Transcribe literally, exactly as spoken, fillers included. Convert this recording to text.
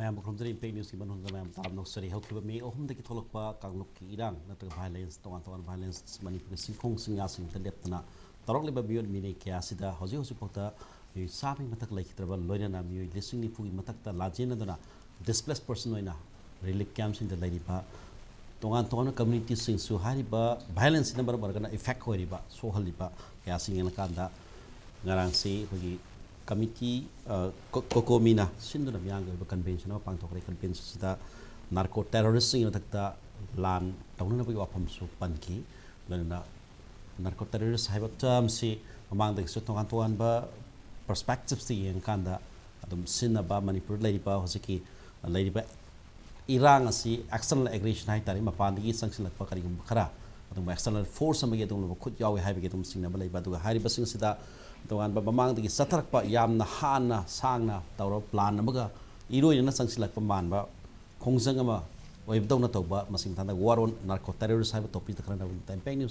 ꯃꯌꯥꯝꯕꯨ ꯈꯨꯔꯨꯝꯖꯔꯤ꯫ ꯏꯝꯄꯦꯛ ꯅ꯭ꯌꯨꯁꯀꯤ ꯃꯅꯨꯡꯗ ꯃꯌꯥꯝ ꯇꯥꯕ ꯅꯣꯛꯆꯔꯤ꯫ ꯍꯧꯈꯤꯕ ꯃꯦ ꯑꯍꯨꯝꯗꯒꯤ ꯊꯣꯛꯂꯛꯄ ꯀꯥꯡꯂꯨꯞꯀꯤ ꯏꯔꯥꯡ ꯅꯠꯇ꯭ꯔꯒ ꯚꯥꯏꯂꯦꯟꯁ, ꯇꯣꯉꯥꯟ ꯇꯣꯉꯥꯟꯕ ꯚꯥꯏꯂꯦꯟꯁ ꯃꯅꯤꯄꯨꯔꯒꯤ ꯆꯤꯡꯈꯣꯡ ꯆꯤꯡꯌꯥꯁꯤꯡꯗ ꯂꯦꯞꯇꯅ ꯇꯧꯔꯛꯂꯤꯕ ꯃꯤꯑꯣꯠ ꯃꯤꯅꯩ ꯀꯌꯥ ꯑꯁꯤꯗ ꯍꯧꯖꯤꯛ ꯍꯧꯖꯤꯛꯐꯥꯎꯗ ꯃꯤꯑꯣꯏ ꯆꯥꯝꯃꯒꯤ ꯃꯊꯛ ꯂꯩꯈꯤꯗ꯭ꯔꯕ, ꯂꯣꯏꯅꯅ ꯃꯤꯑꯣꯏ ꯂꯤꯁꯤꯡ ꯅꯤꯐꯨꯒꯤ ꯃꯊꯛꯇ ꯂꯥꯟꯖꯦꯟꯅꯗꯨꯅ ꯗꯤꯁꯄ꯭ꯂꯦꯁ ꯄꯔꯁꯟ ꯑꯣꯏꯅ ꯔꯤꯂꯤꯐ ꯀꯦꯝꯞꯁꯤꯡꯗ ꯂꯩꯔꯤꯕ ꯇꯣꯉꯥꯟ ꯇꯣꯉꯥꯟꯕ ꯀꯝꯃ꯭ꯌꯨꯅꯤꯇꯤꯁꯤꯡꯁꯨ ꯍꯥꯏꯔꯤꯕ ꯚꯥꯏꯂꯦꯟꯁꯁꯤꯅ ꯃꯔꯝ ꯑꯣꯏꯔꯒꯅ ꯏꯐꯦꯛ ꯑꯣꯏꯔꯤꯕ, ꯁꯣꯛꯍꯜꯂꯤꯕ ꯀꯌꯥꯁꯤꯡ ꯌꯦꯡꯂꯀꯥꯟꯗ, ꯉꯔꯥꯡꯁꯤ ꯑꯩꯈꯣꯏꯒꯤ ꯀꯃꯤꯇꯤ, ꯑ, ꯀꯣ-, ꯀꯣꯀꯣꯃꯤꯅ ꯁꯤꯟꯗꯨꯅ ꯃꯤꯌꯥꯝꯒꯤ ꯑꯣꯏꯕ ꯀꯟꯚꯦꯟꯁꯟ ꯑꯃ ꯄꯥꯡꯊꯣꯛꯈ꯭ꯔꯦ꯫ ꯀꯟꯚꯦꯟꯁꯟꯁꯤꯗ ꯅꯥꯔꯀꯣ ꯇꯦꯔꯣꯔꯤꯁꯁꯤꯡꯒꯤ ꯃꯊꯛꯇ ꯂꯥꯟ ꯇꯧꯅꯅꯕꯒꯤ ꯋꯥꯐꯝꯁꯨ ꯄꯟꯈꯤ꯫ ꯂꯣꯏꯅꯅ ꯅꯥꯔꯀꯣ ꯇꯦꯔꯣꯔꯤꯁ ꯍꯥꯏꯕ ꯇꯔꯝꯁꯤ ꯃꯃꯥꯡꯗꯒꯤꯁꯨ ꯇꯣꯉꯥꯟ ꯇꯣꯉꯥꯟꯕ ꯄꯔꯁꯄꯦꯛꯇꯤꯞꯁꯇ ꯌꯦꯡꯉꯀꯥꯟꯗ ꯑꯗꯨꯝ ꯁꯤꯖꯤꯟꯅꯕ, ꯃꯅꯤꯄꯨꯔꯗ ꯂꯩꯔꯤꯕ ꯍꯧꯖꯤꯛꯀꯤ ꯂꯩꯔꯤꯕ ꯏꯔꯥꯡ ꯑꯁꯤ ꯑꯦꯛꯁꯇꯔꯅꯦꯜ ꯑꯦꯒ꯭ꯔꯦꯁꯟ ꯍꯥꯏ ꯇꯥꯔꯦ, ꯃꯄꯥꯟꯗꯒꯤ ꯆꯪꯁꯤꯜꯂꯛꯄ ꯀꯔꯤꯒꯨꯝꯕ ꯈꯔ, ꯑꯗꯨꯒꯨꯝꯕ ꯑꯦꯛꯁꯇꯔꯅꯦꯜ ꯐꯣꯔꯁ ꯑꯃꯒꯤ ꯑꯗꯨꯒꯨꯝꯂꯕ ꯈꯨꯠ ꯌꯥꯎꯏ ꯍꯥꯏꯕꯒꯤ ꯑꯗꯨꯝ ꯆꯤꯡꯅꯕ ꯂꯩꯕ꯫ ꯑꯗꯨꯒ ꯍꯥꯏꯔꯤꯕꯁꯤꯡ ꯑꯁꯤꯗ ꯇꯣꯉꯥꯟꯕ ꯃꯃꯥꯡꯗꯒꯤ ꯆꯠꯊꯔꯛꯄ ꯌꯥꯝꯅ ꯍꯥꯟꯅ ꯁꯥꯡꯅ ꯇꯧꯔꯕ ꯄ꯭ꯂꯥꯟ ꯑꯃꯒ ꯏꯔꯣꯏꯅꯅ ꯆꯪꯁꯤꯜꯂꯛꯄ ꯃꯥꯟꯕ ꯈꯣꯡꯖꯪ ꯑꯃ ꯑꯣꯏꯕꯗꯧꯅ ꯇꯧꯕ, ꯃꯁꯤꯒꯤ ꯃꯇꯥꯡꯗ War on Narco Terrorist ꯍꯥꯏꯕ ꯇꯣꯄꯤꯛꯇ ꯈꯔ ꯅꯧꯅ ꯏꯝꯄꯦꯛ ꯅ꯭ꯌꯨꯁ